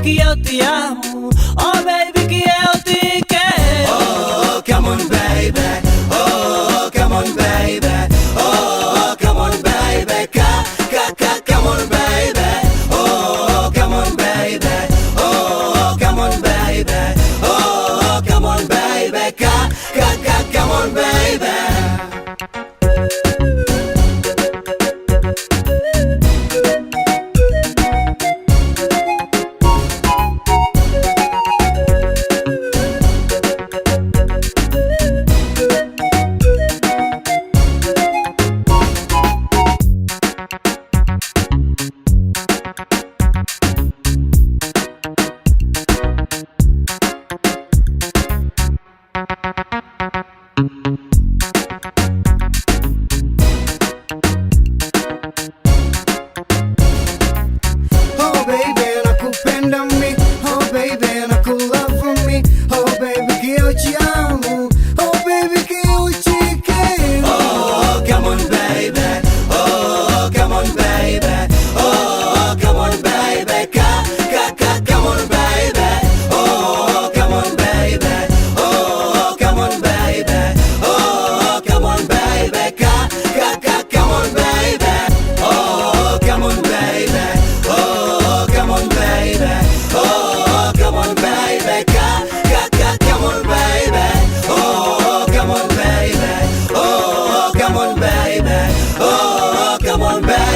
Che io ti amo. Oh baby, che io ti quero. Oh, come on baby. Oh, come on baby. Oh, come on baby. Ka ka ka come on baby. Oh, come on baby. Oh, come on baby. Oh, come on baby. Ka ka ka come on baby. Oh baby, nakupenda mi. Oh baby, nakulove me. Oh baby, che io ti amo. Oh baby, che io ti quero. Oh, come on baby. Oh, come on baby. Oh, come on baby. Ka ka ka come on baby. Oh, come on baby. Oh, come on baby. Oh, come on baby. Ka ka ka come on baby. Oh, come on baby. Oh, come on baby. Oh, come on baby. Ka ka ka come on baby. Oh, come on baby. Oh, come on baby. Oh, come on baby.